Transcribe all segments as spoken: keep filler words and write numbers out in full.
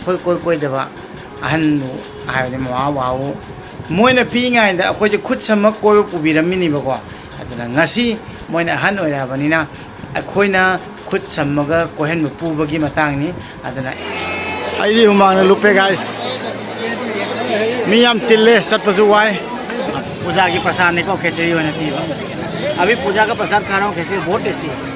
ꯑꯩꯈꯣꯏ ꯀꯣꯏ ꯀꯣꯏꯗꯕ ꯑꯍꯟꯕꯨ ꯍꯥꯏꯕꯗꯤ ꯃꯃꯥ ꯕꯕꯥꯕꯨ ꯃꯣꯏꯅ ꯄꯤꯛꯏꯉꯩꯗ ꯑꯩꯈꯣꯏꯁꯦ ꯈꯨꯠ ꯁꯝꯃ ꯀꯣꯏꯕ ꯄꯨꯕꯤꯔꯝꯃꯤꯅꯤꯕꯀꯣ꯫ ꯑꯗꯨꯅ ꯉꯁꯤ ꯃꯣꯏꯅ ꯑꯍꯟ ꯑꯣꯏꯔꯛꯑꯕꯅꯤꯅ ꯑꯩꯈꯣꯏꯅ ꯈꯨꯠ ꯁꯝꯃꯒ ꯀꯣꯏꯍꯟꯕ ꯄꯨꯕꯒꯤ ꯃꯇꯥꯡꯅꯤ꯫ ꯑꯗꯨꯅ ꯑꯩꯗꯤ ꯍꯨꯃꯥꯡꯅ ꯂꯨꯞꯄꯦ guys꯫ ꯃꯤ ꯌꯥꯝ ꯇꯤꯜꯂꯦ, ꯆꯠꯄꯁꯨ ꯋꯥꯏ꯫ पूजा की प्रसाद को खिचड़ी होने पीवा। अभी पूजा का प्रसाद खा रहा हूँ, खिचड़ी बहुत टेस्टी है।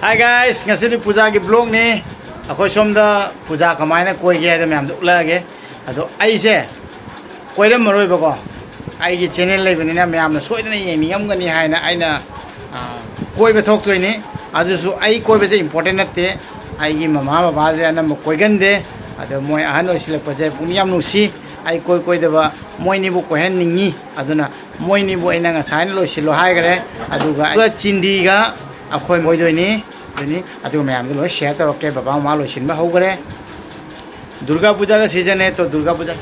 Hi guys, ꯉꯁꯤꯗꯤ ꯄꯨꯖꯥꯒꯤ vlogꯅꯤ꯫ ꯑꯩꯈꯣꯏ ꯁꯣꯝꯗ ꯄꯨꯖꯥ ꯀꯃꯥꯏꯅ ꯀꯣꯏꯒꯦ ꯍꯥꯏꯗ ꯃꯌꯥꯝꯗ ꯎꯠꯂꯛꯑꯒꯦ꯫ ꯑꯗꯣ ꯑꯩꯁꯦ ꯀꯣꯏꯔꯝꯃꯔꯣꯏꯕꯀꯣ꯫ ꯑꯩꯒꯤ channel ꯂꯩꯕꯅꯤꯅ ꯃꯌꯥꯝꯅ ꯁꯣꯏꯗꯅ ꯌꯦꯡꯅꯤꯡꯉꯝꯒꯅꯤ ꯍꯥꯏꯅ ꯑꯩꯅ, ꯑ, ꯀꯣꯏꯕ ꯊꯣꯛꯇꯣꯏꯅꯤ꯫ ꯑꯗꯨꯁꯨ ꯑꯩ ꯀꯣꯏꯕꯁꯦ important ꯅꯠꯇꯦ꯫ ꯑꯩꯒꯤ ꯃꯃꯥ ꯕꯕꯥꯁꯦ ꯑꯅꯝꯕ ꯀꯣꯏꯒꯟꯗꯦ꯫ ꯑꯗꯣ ꯃꯣꯏ ꯑꯍꯟ ꯑꯣꯏꯁꯤꯜꯂꯛꯄꯁꯦ ꯄꯨꯛꯅꯤꯡ ꯌꯥꯝ ꯅꯨꯡꯁꯤ꯫ ꯑꯩ ꯀꯣꯏ ꯀꯣꯏꯗꯕ ꯃꯣꯏꯅꯤꯕꯨ ꯀꯣꯏꯍꯟꯅꯤꯡꯉꯤ꯫ ꯑꯗꯨꯅ ꯃꯣꯏꯅꯤꯕꯨ ꯑꯩꯅ ꯉꯁꯥꯏꯅ ꯂꯣꯏꯁꯤꯜꯂꯣ ꯍꯥꯏꯈ꯭ꯔꯦ꯫ ꯑꯗꯨꯒ, ꯑꯗꯨꯒ ꯆꯤꯟꯗꯤꯒ ꯑꯩꯈꯣꯏ ꯑꯣꯏꯗꯣꯏꯅꯤ꯫ ꯑꯗꯨꯅꯤ, ꯑꯗꯨꯒ ꯃꯌꯥꯝꯗꯣ ꯂꯣꯏ share ꯇꯧꯔꯛꯀꯦ꯫ ꯕꯕꯥ ꯃꯃꯥ ꯂꯣꯏꯁꯤꯟꯕ ꯍꯧꯈ꯭ꯔꯦ꯫ दुर्गा पूजा का season है, तो दुर्गा पूजा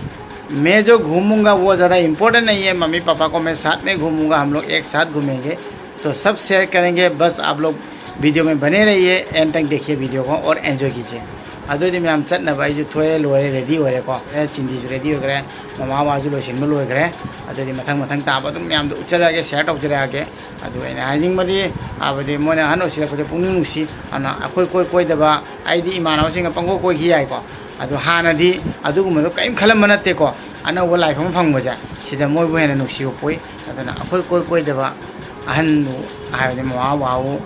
मैं जो घूमूंगा वो ज़्यादा important नहीं है। मम्मी पापा को मैं साथ में घूमूंगा, हम लोग एक साथ घूमेंगे, तो सब share करेंगे। बस आप लोग video में बने रहिए, end तक देखिए video को और enjoy कीजिए꯫ ꯑꯗꯨꯗꯤ ꯃꯌꯥꯝ ꯆꯠꯅꯕ ꯑꯩꯁꯨ ꯊꯣꯛꯑꯦ, ꯂꯣꯏꯔꯦ, ready ꯑꯣꯏꯔꯦꯀꯣ꯫ ꯑꯦ, ꯆꯤꯟꯗꯤꯁꯨ ready ꯑꯣꯏꯈ꯭ꯔꯦ, ꯃꯃꯥ ꯕꯕꯥꯁꯨ ꯂꯣꯏꯁꯤꯟꯕ ꯂꯣꯏꯈ꯭ꯔꯦ꯫ ꯑꯗꯨꯗꯤ ꯃꯊꯪ ꯃꯊꯪ ꯇꯥꯕ ꯑꯗꯨꯝ ꯃꯌꯥꯝꯗꯣ ꯎꯠꯆꯔꯛꯑꯒꯦ, share ꯇꯧꯖꯔꯛꯑꯒꯦ꯫ ꯑꯗꯨ ꯑꯩꯅ ꯍꯥꯏꯅꯤꯡꯕꯗꯤ, ꯍꯥꯏꯕꯗꯤ ꯃꯣꯏꯅ ꯑꯍꯟ ꯑꯣꯏꯁꯤꯜꯂꯛꯄꯁꯦ ꯄꯨꯛꯅꯤꯡ ꯅꯨꯡꯁꯤ꯫ ꯑꯗꯨꯅ ꯑꯩꯈꯣꯏ ꯀꯣꯏ ꯀꯣꯏꯗꯕ, ꯑꯩꯗꯤ ꯏꯃꯥꯟꯅꯕꯁꯤꯡꯒ ꯄꯪꯀꯣꯏ ꯀꯣꯏꯈꯤ ꯌꯥꯏꯀꯣ꯫ ꯑꯗꯣ ꯍꯥꯟꯅꯗꯤ ꯑꯗꯨꯒꯨꯝꯕꯗꯣ ꯀꯔꯤꯝ ꯈꯜꯂꯝꯕ ꯅꯠꯇꯦꯀꯣ꯫ ꯑꯅꯧꯕ life ꯑꯃ ꯐꯪꯕꯁꯦ, ꯁꯤꯗ ꯃꯣꯏꯕꯨ ꯍꯦꯟꯅ ꯅꯨꯡꯁꯤꯕ ꯄꯣꯛꯏ꯫ ꯑꯗꯨꯅ ꯑꯩꯈꯣꯏ ꯀꯣꯏ ꯀꯣꯏꯗꯕ ꯑꯍꯟꯕꯨ ꯍꯥꯏꯕꯗꯤ ꯃꯃꯥ ꯕꯕꯥꯕꯨ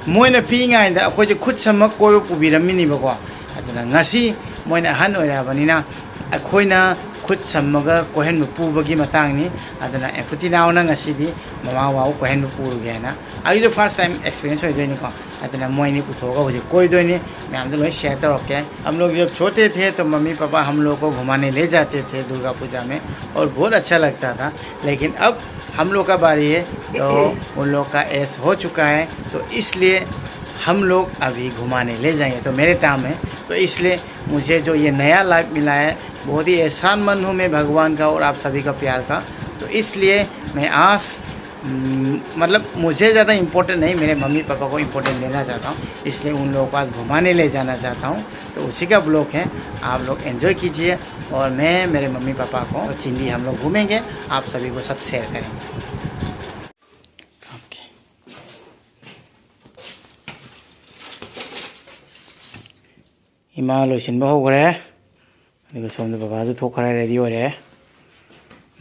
ꯃꯣꯏꯅ ꯄꯤꯛꯏꯉꯩꯗ ꯑꯩꯈꯣꯏꯁꯦ ꯈꯨꯠ ꯁꯝꯃ ꯀꯣꯏꯕ ꯄꯨꯕꯤꯔꯝꯃꯤꯅꯤꯕꯀꯣ꯫ ꯑꯗꯨꯅ ꯉꯁꯤ ꯃꯣꯏꯅ ꯑꯍꯟ ꯑꯣꯏꯔꯛꯑꯕꯅꯤꯅ ꯑꯩꯈꯣꯏꯅ ꯈꯨꯠ ꯁꯝꯃꯒ ꯀꯣꯏꯍꯟꯕ ꯄꯨꯕꯒꯤ ꯃꯇꯥꯡꯅꯤ꯫ ꯑꯗꯨꯅ ꯑꯦꯝꯄꯇꯤ ꯅꯥꯎꯅ ꯉꯁꯤꯗꯤ ꯃꯃꯥ ꯕꯕꯥꯕꯨ ꯀꯣꯏꯍꯟꯕ ꯄꯨꯔꯨꯒꯦ ꯍꯥꯏꯅ, ꯑꯩꯁꯨ ꯐꯥꯔꯁ ꯇꯥꯏꯝ ꯑꯦꯛꯁꯄꯤꯔꯤꯌꯦꯟꯁ ꯑꯣꯏꯗꯣꯏꯅꯤꯀꯣ꯫ ꯑꯗꯨꯅ ꯃꯣꯏꯅꯤ ꯄꯨꯊꯣꯛꯑꯒ ꯍꯧꯖꯤꯛ ꯀꯣꯏꯗꯣꯏꯅꯤ, ꯃꯌꯥꯝꯗ ꯂꯣꯏ ꯁꯦꯌꯔ ꯇꯧꯔꯛꯀꯦ꯫ हम लोग जब छोटे थे तो मम्मी पापा हम लोग को घुमाने ले जाते थे दुर्गा पूजा में, और बहुत अच्छा लगता था। लेकिन अब हम लोग का बारी है, तो उन लोग का एज हो चुका है, तो इसलिए हम लोग अभी घुमाने ले जाएंगे। तो मेरे टर्म है, तो इसलिए मुझे जो ये नया लाइफ मिला है, बहुत ही एहसानमंद हूँ मैं भगवान का और आप सभी का प्यार का। तो इसलिए मैं आज, हम्म, मतलब, मुझे ज़्यादा इम्पोर्टेंट नहीं, मेरे मम्मी पापा को इम्पोर्टेंट देना चाहता हूँ, इसलिए उन लोगों के पास घुमाने ले जाना चाहता हूँ। तो उसी का ब्लॉग है, आप लोग एंजॉय कीजिए। और मैं मेरे मम्मी पापा को और चिंडी हम लोग घूमेंगे, आप सभी को सब शेयर करेंगे। ꯏꯃꯥ ꯂꯣꯏꯁꯤꯟꯕ ꯍꯧꯈ꯭ꯔꯦ꯫ ꯑꯗꯨꯒ ꯁꯣꯝꯗ ꯕꯕꯥꯁꯨ ꯊꯣꯛꯈ꯭ꯔꯦ, ꯔꯦꯗꯤ ꯑꯣꯏꯔꯦ꯫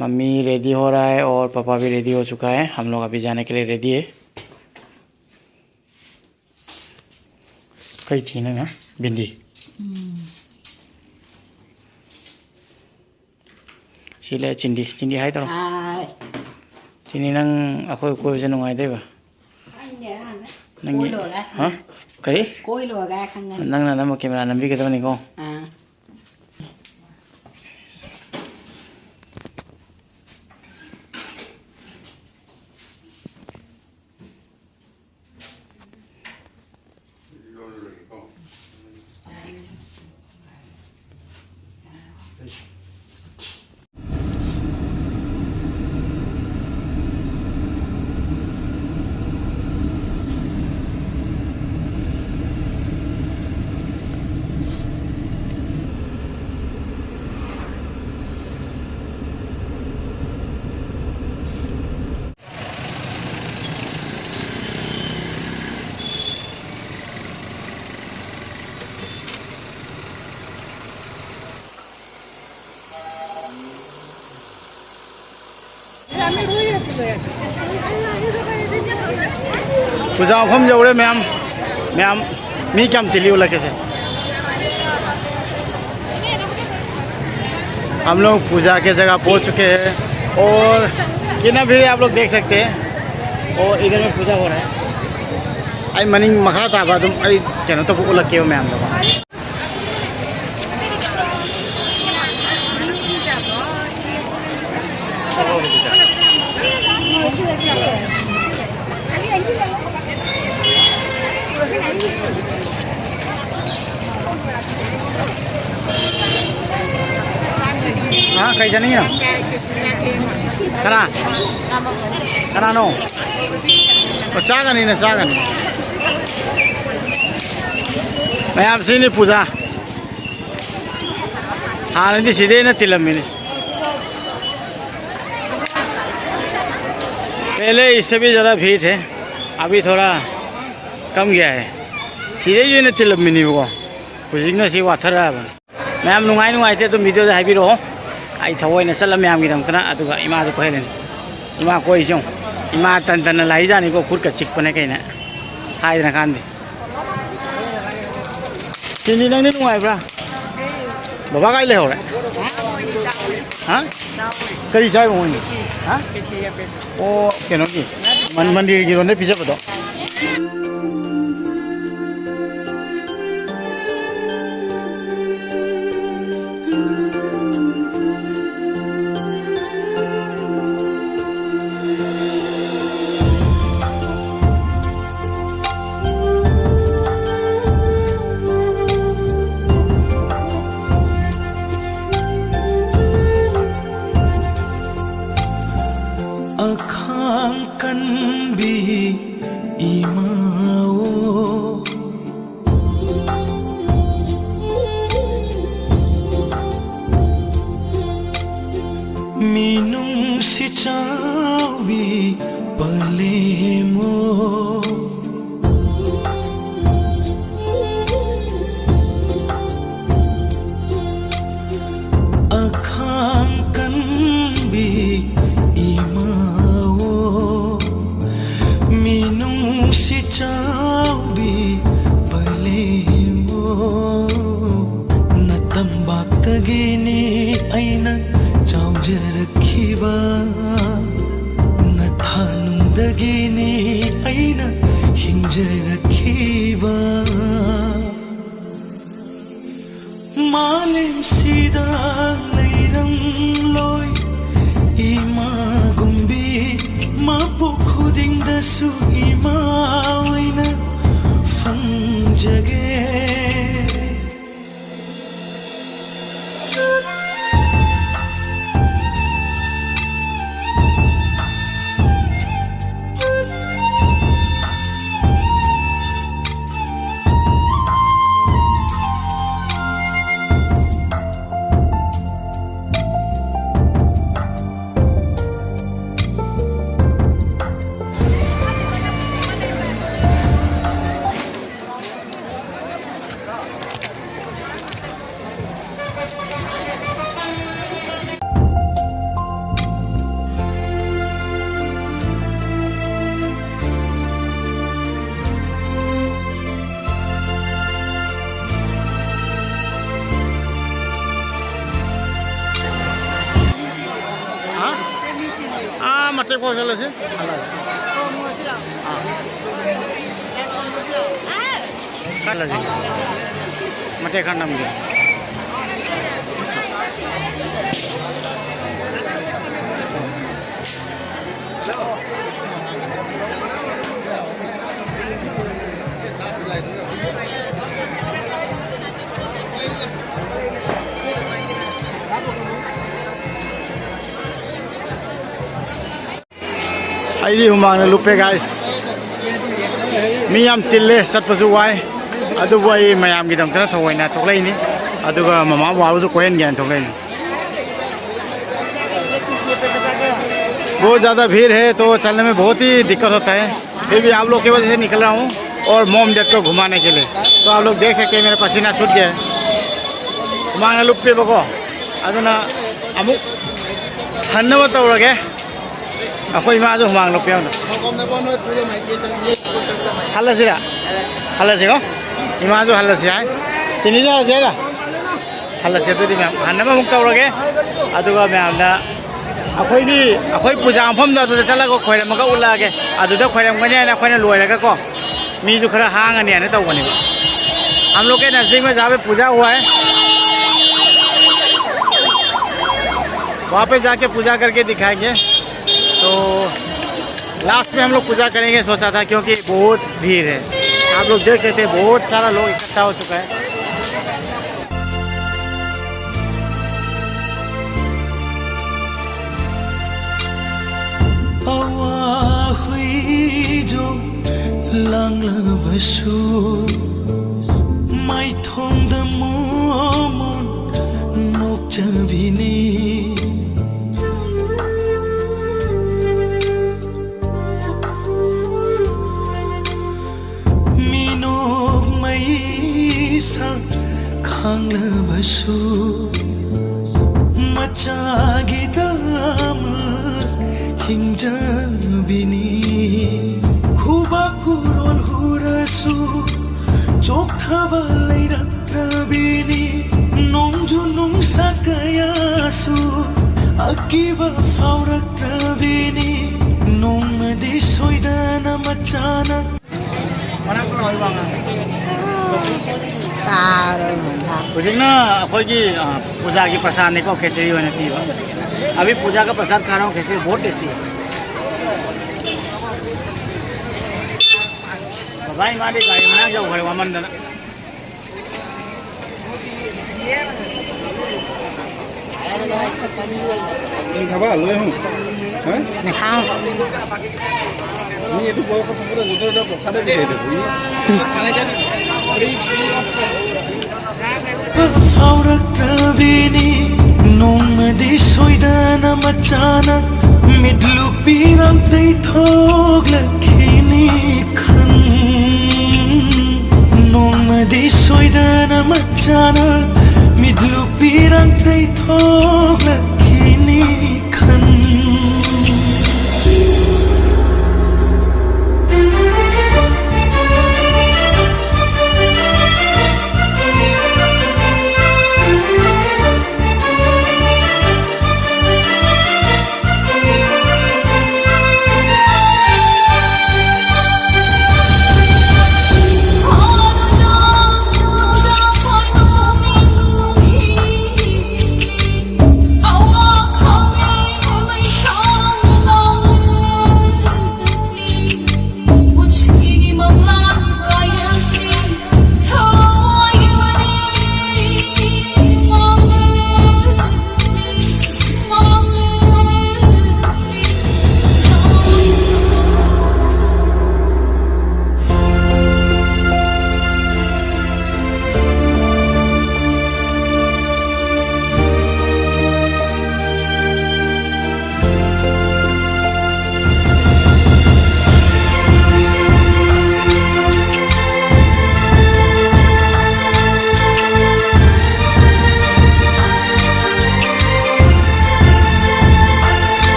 मम्मी रेडी हो रहा है और पापा भी रेडी हो चुका है। हम लोग अभी जाने के लिए रेडी है। ꯀꯩ ꯊꯤꯅꯣ ꯃꯦꯝ? ꯕꯤꯟꯗꯤ꯫ ꯎꯝ꯫ ꯁꯤ ꯂꯩ, ꯆꯤꯟꯗꯤ, ꯆꯤꯟꯗꯤ ꯍꯥꯏ ꯇꯧꯔꯣ꯫ ꯍꯥꯏ꯫ ꯆꯤꯅꯤ, ꯅꯪ ꯑꯩꯈꯣꯏ ꯀꯣꯏꯕꯁꯦ ꯅꯨꯡꯉꯥꯏꯗꯣꯏꯕ? ꯈꯪꯗꯦ, ꯑꯉꯥꯡꯅ ꯅꯪꯒꯤ ꯀꯣꯏ ꯂꯣꯏꯔꯦ꯫ ꯍꯥ? ꯀꯔꯤ? ꯀꯣꯏ ꯂꯣꯏꯔꯦ ꯈꯪꯒꯅꯤ꯫ ꯅꯪꯅ ꯑꯅꯝꯕ ꯀꯦꯃꯦꯔꯥ ꯅꯝꯕꯤꯒꯗꯕꯅꯤꯀꯣ꯫ ꯑꯥ꯫ ꯄꯨꯖꯥ ꯃꯐꯝ ꯌꯧꯔꯦ ꯃꯌꯥꯝ꯫ ꯃꯌꯥꯝ, ꯃꯤ ꯀꯌꯥꯝ ꯇꯤꯜꯂꯤ ꯎꯠꯂꯛꯀꯦꯁꯦ꯫ हम लोग पूजा के जगह पहुंच चुके हैं और कितना भीड़ है आप लोग देख सकते हैं। और इधर में पूजा हो रहा है। ꯑꯩ ꯃꯅꯤꯡ ꯃꯈꯥ ꯇꯥꯕ ꯑꯗꯨꯝ ꯑꯩ ꯀꯩꯅꯣ ꯇꯧꯕ ꯎꯠꯂꯛꯀꯦꯕ ꯃꯌꯥꯝꯗꯀꯣ꯫ ꯍꯥ, ꯀꯩ ꯆꯥꯅꯤꯡꯉꯤꯅꯣ? ꯀꯅꯥ? ꯀꯅꯥꯅꯣ? ꯑꯣ, ꯆꯥꯒꯅꯤꯅ, ꯆꯥꯒꯅꯤ꯫ ꯃꯌꯥꯝ ꯁꯤꯅꯤ ꯄꯨꯖꯥ꯫ ꯍꯥꯟꯅꯗꯤ ꯁꯤꯗꯩꯅ ꯇꯤꯜꯂꯝꯃꯤꯅꯤ꯫ पहले इससे भी ज़्यादा भीड़ है, अभी थोड़ा कम गया है। ꯁꯤꯗꯩꯁꯨ ꯍꯦꯟꯅ ꯇꯤꯜꯂꯝꯃꯤꯅꯦꯕꯀꯣ, ꯍꯧꯖꯤꯛꯅ ꯁꯤ ꯋꯥꯊꯔꯛꯑꯕꯅꯤ꯫ ꯃꯌꯥꯝ ꯅꯨꯡꯉꯥꯏ ꯅꯨꯡꯉꯥꯏꯇꯦ ꯑꯗꯨꯝ ꯚꯤꯗꯤꯑꯣꯗ ꯍꯥꯏꯕꯤꯔꯛꯑꯣ꯫ ꯑꯩ ꯊꯑꯣꯏꯅ ꯆꯠꯂ ꯃꯌꯥꯝꯒꯤꯗꯃꯛꯇꯅ, ꯑꯗꯨꯒ ꯏꯃꯥꯁꯨ ꯀꯣꯏꯍꯜꯂꯅꯤ꯫ ꯏꯃꯥ ꯀꯣꯏꯁꯤ ꯌꯦꯡꯉꯨ꯫ ꯏꯃꯥ ꯇꯟ ꯇꯟꯅ ꯂꯥꯛꯏꯖꯥꯠꯅꯤꯀꯣ, ꯈꯨꯠꯀ ꯆꯤꯛꯄꯅꯦ ꯀꯩꯅ ꯍꯥꯏꯗꯅ ꯀꯥꯟꯗꯦ꯫ ꯁꯤꯅꯤ, ꯅꯪꯗꯤ ꯅꯨꯡꯉꯥꯏꯕ꯭ꯔꯥ? ꯕꯕꯥ ꯀꯥꯏ ꯂꯩꯍꯧꯔꯦ? ꯍꯥ? ꯀꯔꯤ ꯆꯥꯏꯕ ꯃꯣꯏꯅꯤ? ꯍꯥ? ꯑꯣ, ꯀꯩꯅꯣꯒꯤ ꯃꯟ-, ꯃꯟꯗꯤꯔꯒꯤ ꯔꯣꯟꯗꯩ ꯄꯤꯖꯕꯗꯣ꯫ ꯑꯈꯥꯡ ꯀꯟꯕꯤ ꯏꯃꯥꯑꯣ, ꯃꯤꯅꯨꯡꯁꯤ ꯆꯥꯎꯕꯤ ꯄꯂꯦꯝꯑꯣ꯫ ꯑꯈꯥꯡ ꯀꯟꯕꯤ ꯏꯃꯥꯑꯣ, ꯃꯤꯅꯨꯡꯁꯤ ꯆꯥꯎꯕꯤ ꯄꯂꯦꯝꯑꯣ, ꯅꯇꯝꯕꯥꯛꯇꯒꯤꯅꯤ ꯑꯩ ꯖꯔꯛꯈꯤꯕ ꯃꯥꯂꯦꯝꯁꯤꯗ ꯂꯩꯔꯝꯂꯣꯏ ꯏꯃꯥ ꯒꯨꯝꯕꯤ꯫ ꯃꯄꯣꯛ ꯈꯨꯗꯤꯡꯗꯁꯨ ꯏꯃꯥ ꯑꯣꯏꯅ ꯐꯪꯖꯒꯦ꯫ ꯍꯥ? ꯑꯥ, ꯃꯇꯦꯛ ꯐꯥꯎ ꯆꯠꯂꯁꯤ꯫ ꯍꯜꯂꯛꯑꯁꯤ꯫ ꯑꯥ꯫ ꯆꯠꯂꯁꯤ꯫ ꯃꯇꯦꯛ ꯈꯔ ꯅꯝꯒꯦ꯫ ꯑꯩꯗꯤ ꯍꯨꯃꯥꯡꯅ ꯂꯨꯞꯄꯦ, guys꯫ ꯃꯤ ꯌꯥꯝ ꯇꯤꯜꯂꯦ, ꯆꯠꯄꯁꯨ ꯋꯥꯏ꯫ ꯑꯗꯨꯕꯨ ꯑꯩ ꯃꯌꯥꯝꯒꯤꯗꯃꯛꯇꯅ ꯊꯑꯣꯏꯅ ꯊꯣꯛꯂꯛꯏꯅꯤ꯫ ꯑꯗꯨꯒ ꯃꯃꯥ ꯕꯕꯥꯕꯨꯁꯨ ꯀꯣꯏꯍꯟꯒꯦꯅ ꯊꯣꯛꯂꯛꯏꯅꯤ꯫ बहुत ज़्यादा भीड़ है, तो चलने में बहुत ही दिक्कत होता है। फिर भी आप लोग की वजह से निकल रहा हूँ और मॉम डैड को घुमाने के लिए। तो आप लोग देख सकते हैं, मेरा पसीना छूट गया है। ꯍꯨꯃꯥꯡꯅ ꯂꯨꯞꯄꯦꯕꯀꯣ꯫ ꯑꯗꯨꯅ ꯑꯃꯨꯛ ꯍꯟꯅꯕ ꯇꯧꯔꯒꯦ꯫ ꯑꯩꯈꯣꯏ ꯏꯃꯥꯁꯨ ꯍꯨꯃꯥꯡ ꯂꯨꯞꯄꯦ ꯑꯃꯨꯛ꯫ ꯍꯜꯂꯁꯤꯔ? ꯍꯜꯂꯁꯤꯀꯣ꯫ ꯏꯃꯥꯁꯨ ꯍꯜꯂꯁꯤ ꯍꯥꯏ꯫ ꯇꯤꯅꯤꯁꯨ ꯍꯜꯂꯁꯤ ꯍꯥꯏꯔ? ꯍꯜꯂꯁꯤ꯫ ꯑꯗꯨꯗꯤ ꯃꯌꯥꯝ ꯍꯟꯅꯕ ꯑꯃꯨꯛ ꯇꯧꯔꯒꯦ꯫ ꯑꯗꯨꯒ ꯃꯌꯥꯝꯗ ꯑꯩꯈꯣꯏꯒꯤ, ꯑꯩꯈꯣꯏ ꯄꯨꯖꯥ ꯃꯐꯝꯗꯣ ꯑꯗꯨꯗ ꯆꯠꯂꯒ ꯈꯣꯏꯔꯝꯃꯒ ꯎꯠꯂꯛꯑꯒꯦ꯫ ꯑꯗꯨꯗ ꯈꯣꯏꯔꯝꯒꯅꯤ ꯍꯥꯏꯅ ꯑꯩꯈꯣꯏꯅ ꯂꯣꯏꯔꯒꯀꯣ꯫ ꯃꯤꯁꯨ ꯈꯔ ꯍꯥꯡꯉꯅꯤ ꯍꯥꯏꯅ ꯇꯧꯕꯅꯦꯕ꯫ हम लोग के नज़दीक में जहाँ पे पूजा हुआ है, वहाँ पे जाके पूजा करके दिखाएंगे। तो लास्ट में हम लोग पूजा करेंगे सोचा था, क्योंकि बहुत भीड़ है। आप लोग देख सकते हैं, बहुत सारा लोग इकट्ठा हो चुका है। ꯑꯋꯥ ꯍꯨꯏꯖꯣ ꯂꯥꯡꯂꯕꯁꯨ ꯃꯥꯏꯊꯣꯡꯗ ꯃꯣꯃꯣꯟ ꯅꯣꯛꯆꯕꯤꯅꯤ꯫ ꯃꯤꯅꯣꯛ ꯃꯩꯁꯥ ꯈꯥꯡꯂꯕꯁꯨ ꯃꯆꯥꯒꯤꯗꯃꯛ ꯍꯤꯡꯖꯕꯤꯅꯤ꯫ ꯈꯨꯕꯥꯛ ꯈꯨꯔꯣꯜ ꯍꯨꯔꯁꯨ ꯆꯣꯛꯊꯕ ꯂꯩꯔꯛꯇ꯭ꯔꯕꯤꯅꯤ꯫ ꯅꯣꯡꯖꯨ ꯅꯨꯡꯁꯥ ꯀꯌꯥꯁꯨ ꯑꯀꯤꯕ ꯐꯥꯎꯔꯛꯇ꯭ꯔꯕꯤꯅꯤ꯫ ꯅꯣꯡꯃꯗꯤ ꯁꯣꯏꯗꯅ ꯃꯆꯥꯅ ꯆꯥꯔꯣꯏ ꯃꯣꯟꯗꯥ꯫ ꯍꯧꯖꯤꯛꯅ ꯑꯩꯈꯣꯏꯒꯤ, ꯑ, ꯄꯨꯖꯥꯒꯤ ꯄ꯭ꯔꯁꯥꯗꯅꯤꯀꯣ, ꯈꯦꯆ꯭ꯔꯤ ꯑꯣꯏꯅ ꯄꯤꯕ꯫ अभी पूजा का प्रसाद खा रहा हूँ, खिचड़ी बहुत टेस्टी है। ꯕꯕꯥ ꯏꯃꯥꯗꯤ ꯒꯥꯔꯤ ꯃꯅꯥꯛ ꯌꯧꯈ꯭ꯔꯦ ꯋꯥꯃꯟꯗꯅ꯫ ꯊꯕꯛ ꯍꯜꯂꯣꯏ ꯍꯨꯝ꯫ ꯍꯥ? ꯅꯈꯥꯡ꯫ ꯃꯤ ꯑꯗꯨ ꯄꯣꯛꯄ ꯄꯣꯛꯄꯗ ꯂꯨꯊꯣꯛꯑꯒ ꯄꯣꯛꯁꯥꯗ ꯄꯤꯊꯣꯛꯑꯦ꯫ ꯐꯥꯎꯔꯛꯇ꯭ꯔꯕꯤꯅꯤ ꯅꯣꯡꯃꯗꯤ ꯁꯣꯏꯗꯅ ꯃꯆꯥꯅ ꯃꯤꯠꯂꯨ ꯄꯤꯔꯥꯡ ꯇꯩꯊꯣꯛꯂꯛꯈꯤꯅꯤ ꯈꯟ꯫ ꯅꯣꯡꯃꯗꯤ ꯁꯣꯏꯗꯅ ꯃꯆꯥꯅ ꯃꯤꯠꯂꯨ ꯄꯤꯔꯥꯡ ꯇꯩꯊꯣꯛꯂꯛꯈꯤꯅꯤ ꯈꯟ꯫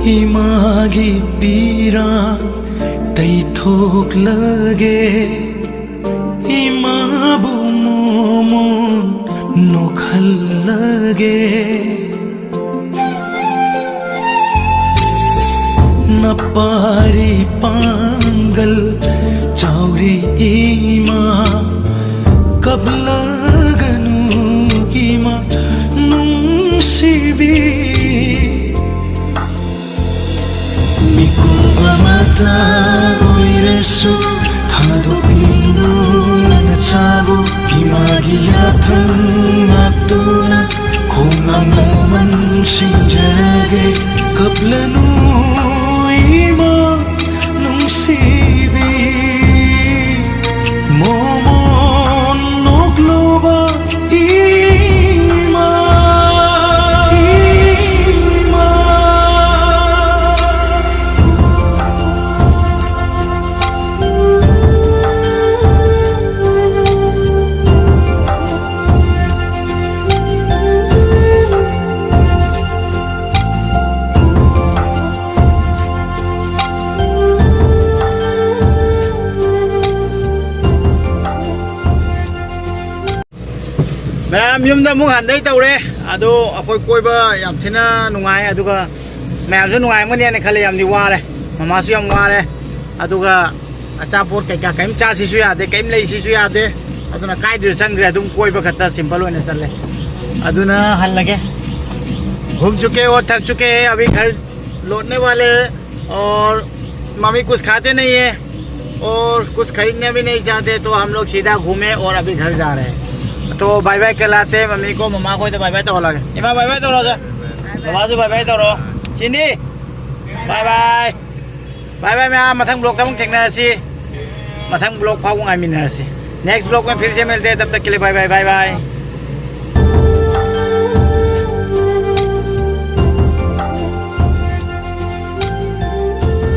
ꯏꯃꯥꯒꯤ ꯄꯤꯔꯥꯡ ꯇꯩꯊꯣꯛꯂꯒꯦ, ꯏꯃꯥꯕꯨ ꯃꯣꯃꯣꯟ ꯅꯣꯛꯍꯜꯂꯒꯦ꯫ ꯅꯄꯥꯔꯤ ꯄꯥꯡꯒꯜ ꯆꯥꯎꯔꯤ ꯏꯃꯥ, ꯀꯞꯂꯒꯅꯨ ꯏꯃꯥ ꯅꯨꯡꯁꯤꯕꯤ꯫ ꯃꯤꯀꯨꯞ ꯑꯃꯇ ꯑꯣꯏꯔꯁꯨ ꯊꯥꯗꯣꯛꯄꯤꯅꯨ ꯅꯆꯥꯕꯨ, ꯏꯃꯥꯒꯤ ꯌꯥꯊꯪ ꯉꯥꯛꯇꯨꯅ ꯈꯣꯡꯅꯥꯡ ꯂꯃꯟ ꯁꯤꯡꯖꯔꯒꯦ꯫ ꯀꯞꯂꯅꯨ ꯏꯃꯥ ꯅꯨꯡꯁꯤꯕꯤ, ꯃꯣꯃꯣꯟ ꯅꯣꯛꯂꯨꯕ ꯏꯃꯥ, ꯏꯃꯥ꯫ ꯃꯌꯥꯝ ꯌꯨꯝꯗ ꯑꯃꯨꯛ ꯍꯟꯗꯩ ꯇꯧꯔꯦ꯫ ꯑꯗꯣ ꯑꯩꯈꯣꯏ ꯀꯣꯏꯕ ꯌꯥꯝ ꯊꯤꯅ ꯅꯨꯡꯉꯥꯏ, ꯑꯗꯨꯒ ꯃꯌꯥꯝꯁꯨ ꯅꯨꯡꯉꯥꯏꯔꯝꯒꯅꯦꯅ ꯈꯜꯂꯦ꯫ ꯌꯥꯝꯗꯤ ꯋꯥꯔꯦ, ꯃꯃꯥꯁꯨ ꯌꯥꯝ ꯋꯥꯔꯦ꯫ ꯑꯗꯨꯒ ꯑꯆꯥꯄꯣꯠ ꯀꯩꯀꯥ ꯀꯔꯤꯝ ꯆꯥꯁꯤꯁꯨ ꯌꯥꯗꯦ, ꯀꯔꯤꯝ ꯂꯩꯁꯤꯁꯨ ꯌꯥꯗꯦ꯫ ꯑꯗꯨꯅ ꯀꯥꯏꯗꯁꯨ ꯆꯪꯗ꯭ꯔꯦ, ꯑꯗꯨꯝ ꯀꯣꯏꯕ ꯈꯛꯇ ꯁꯤꯝꯄꯜ ꯑꯣꯏꯅ ꯆꯠꯂꯦ꯫ ꯑꯗꯨꯅ ꯍꯜꯂꯒꯦ꯫ घूम चुके और थक चुके हैं, अभी घर लौटने वाले हैं। और मम्मी कुछ खाते नहीं है और कुछ खरीदने भी नहीं चाहते, तो हम लोग सीधा घूमे और अभी घर जा रहे हैं। तो बाय बाय कराते हैं मम्मी को, ꯃꯃꯥ ꯈꯣꯏꯗ ꯕꯥꯏ ꯕꯥꯏ ꯇꯧꯍꯜꯂꯒꯦ꯫ ꯏꯃꯥ, ꯕꯥꯏ ꯕꯥꯏ ꯇꯧꯔꯣ꯫ ꯕꯕꯥꯁꯨ ꯕꯥꯏ ꯕꯥꯏ ꯇꯧꯔꯣ꯫ ꯆꯤꯅꯤ, ꯕꯥꯏ ꯕꯥꯏ꯫ ꯕꯥꯏ ꯕꯥꯏ ꯃꯌꯥꯝ, ꯃꯊꯪ ꯕ꯭ꯂꯣꯛꯇ ꯑꯃꯨꯛ ꯊꯦꯡꯅꯔꯁꯤ꯫ ꯃꯊꯪ ꯕ꯭ꯂꯣꯛ ꯐꯥꯎꯕ ꯉꯥꯏꯃꯤꯟꯅꯔꯁꯤ꯫ नेक्स्ट ब्लॉग में फिर से मिलते हैं, तब तक के लिए बाय बाय, बाय बाय।